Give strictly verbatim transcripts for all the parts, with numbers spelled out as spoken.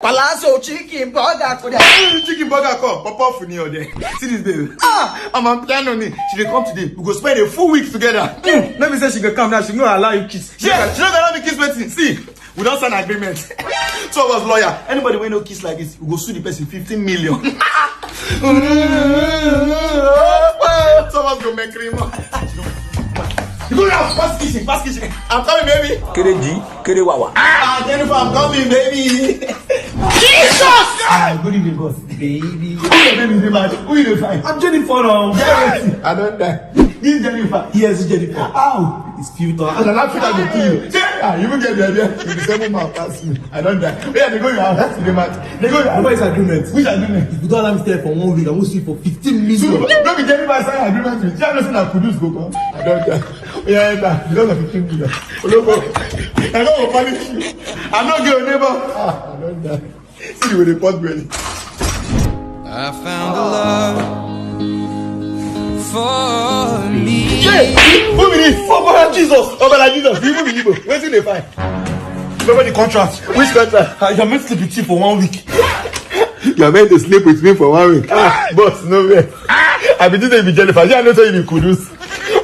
Palazzo chicken burger today. Chicken burger come, pop off for me there. See this baby. Ah, I'm on piano ni. She dey come today. We go spend a full week together. Hmm. Let me say she go come now. She no allow you kiss. Yeah, she no allow me kiss wetin. See, we don sign agreement. Two of us lawyer. Anybody wey no kiss like this, we go sue the person fifteen million. Two of us go make cream. You go now, pass kitchen, pass kitchen. I'm coming, baby. Kereji, Kerewawa. Ah, Jennifer, I'm coming, baby. Jesus! Ah, good evening, boss. Baby. Who your baby dey mad? Who you dey find? I'm Jennifer now. Yeah, I don't die. This Jennifer. Yes, Jennifer. How? It's filter. And I laugh at the thing. Ah, you even get the idea. You be seven man pass me. I don't die. Yeah, they go your house. They mad. They go your house. What is agreement? Which agreement? If you don't allow me stay for one week, I will sue you for fifteen million. So, no be Jennifer sign agreement with. She no say na Kudus go come. I don't die. Yeah, enter. Because of fifteen million. Oloko, I no go punish you. I'm not your neighbor. Ah, I don't die. See the way they pot belly. I found the love for me. Hey, who be this? Obara Jesus. Obara Jesus. You be Igbo. Wetin dey find? Remember the contract. Which contract? Ah, you're meant to be chief for one week. You're meant to sleep with me for one week. Ah, boss, no way. I be today be Jennifer. Yeah, I know say you be Kudus.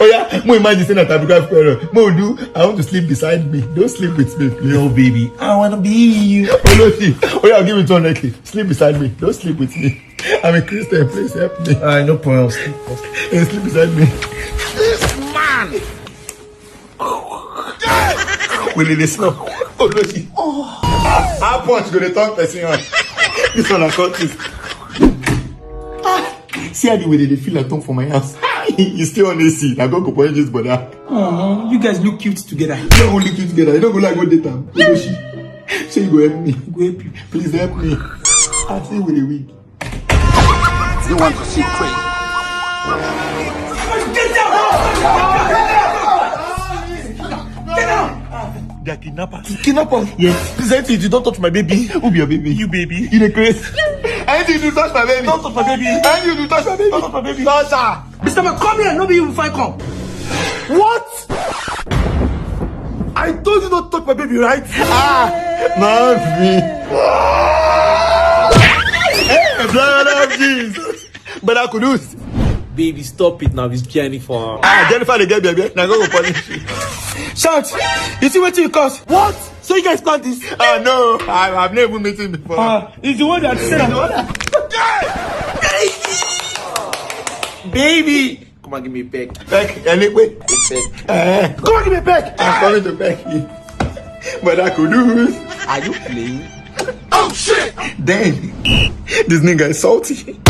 Oh yeah, mo imagine say na typographical error. Mo do, I want to sleep beside me. Don't sleep with me, please. No, baby, I wanna be with you. Olosi, oh yeah, give me two hundred K. Sleep beside me. Don't sleep with me. I'm a Christian. Please help me. Alright, no problem. Hey, sleep beside me. This man. Will it smell? Olosi. How punch go dey turn person on? This one I caught this. Ah, see how the way they dey feel at home for my house. You stay on A C. I go go point this brother. Aw, you guys look cute together. You don't look cute together. You don't go like go date am. Olosi. So you go help me. Go help you. Please help me. I say with a wig. You want to see crazy? Get down! Get down! They are kidnappers. Kidnappers? Yes. Please, anything you do, don't touch my baby. Who be your baby? You baby. You dey craze. Anything you do, touch my baby. Don't touch my baby. Anything you do, touch my baby. Don't touch my baby. Touch her. Mister Man, come here. No be you find come. What? I told you not to touch my baby, right? Ah, mommy. Hey, blood of Jesus. Brother Kudus. Baby, stop it now. It's Jennifer. Ah, Jennifer, they get baby. Now go punish you. Shout. You see what you cause? What? So you guys plan this? Ah, no. I, I've never even met him before. Ah, it's the one that said that. Baby. Come and give me a peck. Peck? Anyway. A peck. Eh. Come and give me a peck. I'm coming to peck you. Brother Kudus. Are you playing? Oh, shit! Then, this nigga is salty.